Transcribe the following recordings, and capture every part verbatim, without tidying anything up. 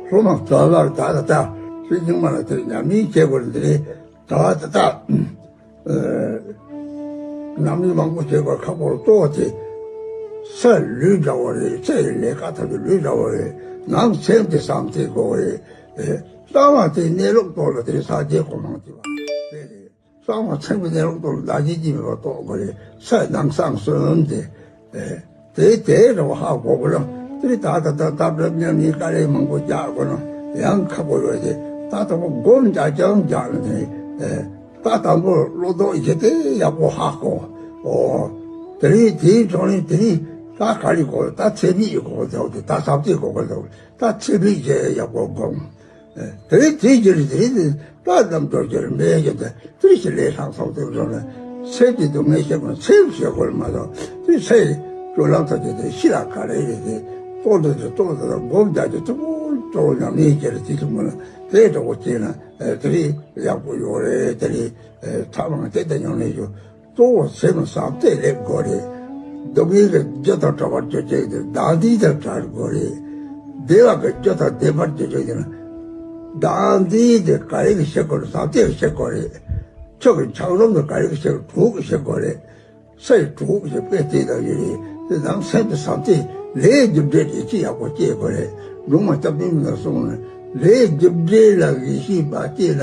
སློབ་མ་ཚོ་ལ་ད་ད་ད་ཤེས་ཀྱི་མ་ལ་དེ་ཉམས་ལེན་བྱེད་དགོས་རེད། དེ་རེད། ད་ད་ད་ཨ་ཉམས་ལེན་མང་པོ་བྱེད་དགོས། ཁག་པོ་གཙོ་བོ་དེ་སའི་ལུས་འདྲ་བོ་རེད། སའི་ལས་ཀ་ཐབས་ཀྱི་ལུས་འདྲ་བོ་རེད། ནང་སེམས་དེ་བསམ་གཏན་དགོས་རེད། ཨེ་གསང་བ་དེ་གནས་ལུགས་ཐོག་ལ་དེ་སངས་རྒྱས་གོ་འཕང་དེ་བ་དེ་རེད། གསང་བ་ཚིམ་པའི་གནས་ལུགས་ཐོག་ལ་བདག་བྱེད་ཀྱི་མེད་པ་རྟོགས་དགོས་རེད། སའི་ནང་གསང་གསུམ་དེ། ཨེ་དེ་དེ་འདྲ་བོ་ཧ་གོ་དགོས་ལ། དེ་རེད། ད་ད་ད་ད་བྲབ་ཉམས་ལེན་དཀའ་ལས་མང་པོ་རྒྱག་དགོས་ན་ཡང་ཁག་པོ་ཡོད་དེ། ད་དང་པོ་སྒོམ་རྒྱག་ཀྱང་རྒྱག་ན་དེ། ཨེ་ད་དང་པོ་བློ་ལྡོག་བྱེད་དེ་ཡག་པོ་ཧ་གོ། ཨོ་དེ་རིང་དེའི་བྱུང་རིང་དེ་རིང་ད་ག་རེ་གོ། ད་ཚེ་མིག་གོ་དགོས་འདུག་ད་ཟབ་དེ་གོ་དགོས་འདུག་ད་ཚེ་མིག་བྱས་ཡག་པོ་སྒོམ། དེ་རིང་དེའི་རྗེས་ལ་དེ་རིང་དེ་ད་རྣམ་འགྱུར་གྱི་རིམ་པས་ཀྱི་དེ་དེ་ཞིག་ལས་ལྷག་སོང་དེ་བཟོ་ན་སེམས་ཀྱི་སྡུག་བསྔལ་ཤེས་དགོས། སེམས་ཤེས་དགོས་མ་གཏོགས་དེ་སེམས་སྤྱོད་ལམ་ཐབས་ཀྱི་དེ་ཤི་ལ་ག་རེ་རེད། དེ་ལྟོ་འདི་དེ་ལྟོ་འདི་དང་སྒོམ་རྒྱག་གི་གཙོ་བོ་གཙོ་བོ་ཉམས་ལེན་བྱེད་ལ་དེ་ཐུབ་མ་ན་དེ་འདྲ་བོ་བྱས་ན་དེ་རིང་ཡག་པོ་ཡོད་རེད། དེ་རིང་ཐ་མ་དེ་ལྟ་ཉམས་ལེན་ཞུ། གཙོ་བོ་སེམས་ཟབ་སྟེ་སླེབས་དགོས་རེད། སྡུག་བསྔལ་གྱི་རྒྱུ་དང་བྲལ་བར་གྱུར་ཅིག་དེ་བདག་འཛིན་དང་བྲལ་དགོས་རེད། བདེ་བ་གི་རྒྱུ་དང་ལྡན་པར་གྱུར་ཅིག་དེ་ན་བདག་འཛིན་དེ་ག་རེ་གི་བྱེད་དགོས་རེད། ཟབ་སྟེ་བྱེད་དགོས་རེད། ཆོས་ཀྱི་ཆགས་སྡང་དེ་ག་རེ་གི་བྱེད་དགོས། དྲུག་གི་བྱེད་དགོས་རེད། སའི་དྲུག་གི་དཔེ་དེ་དག་ཡོད་རེད། དེ་ནང་སེམས་དེ་ཟབ་སྟེ་ལས་རྒྱུ་འབྲས་དེ་ཅི་ཡག་པོ་སྐྱེ་དགོས་རེད། སྒྲུང་མ་སྐྱབས་མགོན་ལ་གསུངས་ནས་ལས་རྒྱུ་འབྲས་ལ་ངེས་ཤེས་མ་སྐྱེས་ན།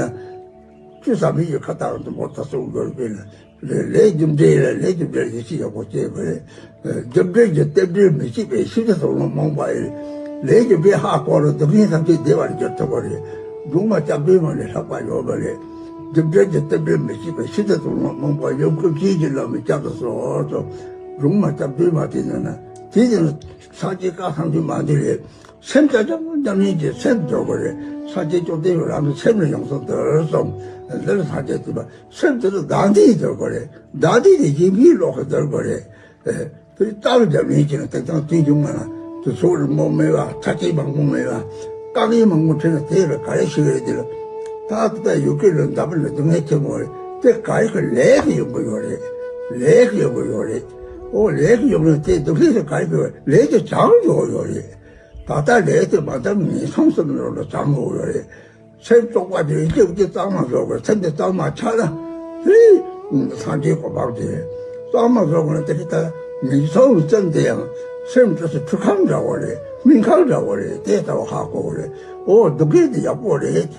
ཆུ་ཟ་མི་ཡི་ཁ་བཏགས་དུ་མོ་ད་སོགས་འགྱུར་བས་ན། ལས་རྒྱུ་འབྲས་ལ་ལས་རྒྱུ་འབྲས་ཡིད་ཆེས་ཡག་པོ་སྐྱེ་དགོས་རེད། རྒྱུ་འབྲས་ཀྱི་རྟེན་འབྲེལ་མི་བྱེད་པའི་ཕྱིར་དུ་དོགས་སློང་རྨོངས་པ་ཡིན། ལས་རྒྱུ་འབྲས་ཧ་གོ་རུ་སྡུག་བསྔལ་ཐམས་ཅད་བདེ་བར་འགྱུར་ཐུབ་པ་རེད། སྒྲུང་མ་སྐྱབས་འགྲོའི་ངང་ནས་ལྷག་པ་ཡོད་པ་རེད། རྒྱུ་འབྲས་ཀྱི་རྟེན་འབྲེལ་མི་བྱེད་པའི་ཕྱིར་དུ་དོགས་སློང་རྨོངས་པ་ཡོད། ཀུན་མཁྱེན་གྱི་བླ་མའི་སྐྱབས་སུ་གསོལ་ཏོ། སྒྲུང་མ་སྐྱབས་འགྲོའི་ངང་དེ་ནས་ན་དེ་ནས་སངས་རྒྱས་བཀའ་ཐམས་ཅད་མ་འདི་རེད། སེམས་ཅག་ཅག་ཉམས་ལེན་གྱི་སེམས་སྦྱོར་དགོས་རེད། སངས་རྒྱས་བཅོམ་ལྡན་འདས་རང་གི་སེམས་ལ་ཡོངས་སུ་འདུལ་གསུངས། འདིར་སངས་རྒྱས་བསྟན་པ་སེམས་དེ་ལ་བདག་འཛིན་སྦྱོར་དགོས་རེད། བདག་འཛིན་དེ་ཡིན་པའི་ལོག་གི་སྦྱོར་དགོས་རེད། དེ་རྟག་ཉམས་ལེན་བྱས་ན་དེ་དང་དུས་རྒྱུན་མ་ན་དུ་ཚོགས་རིང་མོ་མེད་པ། ཐ་ཆད་མང་པོ་མེད་པ། དཀའ་ངལ་མང་པོ་འཕྲད་ན་དེ་ལ་ག་རེ་ཞིག་རེད། དེ་ལ་ད་ལྟ་ཡོད་ཀྱི་ལ་འདབ་ལ་སྡུག་བསྔལ་ཆེན་པོ་རེད། དེ་ག་རེ་གི་ལས་ཀྱི་ཡོང་གི་ཡོད་རེད། ལས་ཀྱི་ཡོང་གི་ཡོད་རེད། ཨོ་ལས་ཀྱི་ཡོང་ན་དེ་སྡུག་བསྔལ་དེ་ག་རེ་གི་ལས་ཀྱི་བྱང་ཡོང་ཡོད་རེད། ད་ལྟ་ལས་དེ་མ་བཏང་ངན་སོང་སེམས་ནོར་ལ་བྱང་ངོ་ཡོད་རེད། སེམས་བཙོག་པ་དེ་སྐྱེ་བ་དེ་གཙང་མ་བཟོ་དགོས། སེམས་དེ་གཙང་མ་ཆགས་ན་དེ་སངས་རྒྱས་གོ་འཕང་དེ་གཙང་མ་བཟོ་དགོས་ན་དེ་རིགས་ད་ངན་སོང་བའི་སེམས་དེ་ཡང་སེམས་དེ་ཚོ་ཁྲུས་ཁང་འདྲ་བོ་རེད། སྨན་ཁང་འདྲ་བོ་རེད། དེ་ལྟ་བུ་ཧ་གོ་དགོས་རེད། ཨོ་སྡུག་བསྔལ་དེ་ཡག་པོ་རེད།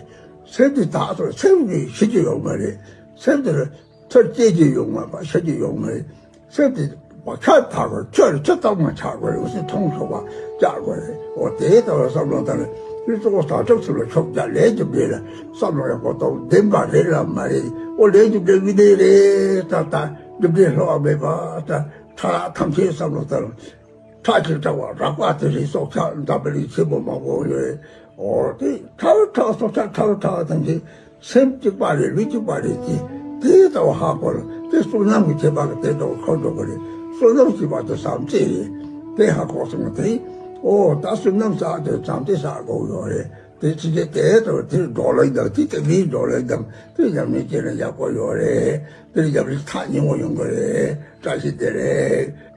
སེམས་དེ་དག་སོང་སེམས་ཀྱི་ཤི་རྒྱུ་ཡོད་མ་རེད། སེམས་དེ་ལ་ཚར་སྐྱེ་རྒྱུ་ཡོད་མ་རེད། ཤི་རྒྱུ་ཡོད་མ་རེད། སེམས་དེ་བག་ཆགས་དག་གོ། ཆོས་ལ་ཆོས་གཙང་མ་ཆགས་དགོས་རེད། འོ་སེམས་མཐོང་ཆོག་པ་བཅག་དགོས་རེད། འོ་དེའི་ལྟ་བ་བསམ་བློ་བཏང་ནས་དེ་གཙོ་བོ་དག་ཐབས་ཚུལ་ལ་ཕྱོགས་རྒྱག་ལས་རྒྱུ་འབྲས་ལ་བསམ་བློ་ཡག་པོ་གཏོང་བདེན་པ་རེད་ལ་མ་རེད། འོ་ལས་རྒྱུ་འབྲས་དངོས་གནས་རེད། ད་ལྟ་རྒྱུ་འབྲས་ལྷོ་བ་མེད་པ་ད་ཕྲ་རགས་ཐམས་ཅད་བསམ་བློ་བཏང་ན་ཁྲག་གི་ཕྲ་བ་རགས་པ་དེ་རེད། སྲོག་ཆགས་འདབ་པ་རེད། ཆེན་པོ་མང་པོ་ཡོད་རེད། འོ་དེ་ཕྲ་བ་ཕྲ་བ་སྲོག་ཆགས་ཕྲ་བ་ཕྲ་བ་ཐམས་ཅད་སེམས་གཅིག་པ་རེད། ལུས་གཅིག་པ་རེད། དེ་དེ་ལྟ་བུ་ཧ་གོ་ལ་དེ་བསོད་ནམས་ཀྱི་ཁྱད་པར་གྱི་དེ་ལྟ་བུ་ཁོ་འགྲོ་གི་རེད། བསོད་ནམས་ཀྱི་བར་དུ་བྱམས་བརྩེ་རེད། དེ་ཧ་གོ་སོང་དེ་ཨོ་ད་བསོད་ནམས་བསགས་དེ་བྱམས་བརྩེ་བསགས་དགོས་ཡོད་རེད། དེ་ཅི་སྐད་དེ་ལྟ་བུ་དེར་འགྲོ་ལེགས་དང་དེ་དེ་མིའི་འགྲོ་ལེགས་དང་དེ་ཉམས་ལེན་བྱས་ན་ཡག་པོ་ཡོད་རེད། དེར་ཉམས་ལེན་ཐག་ཉེ་བོ་ཡོང་གི་རེད། བཀྲ་ཤིས་བདེ་ལེགས།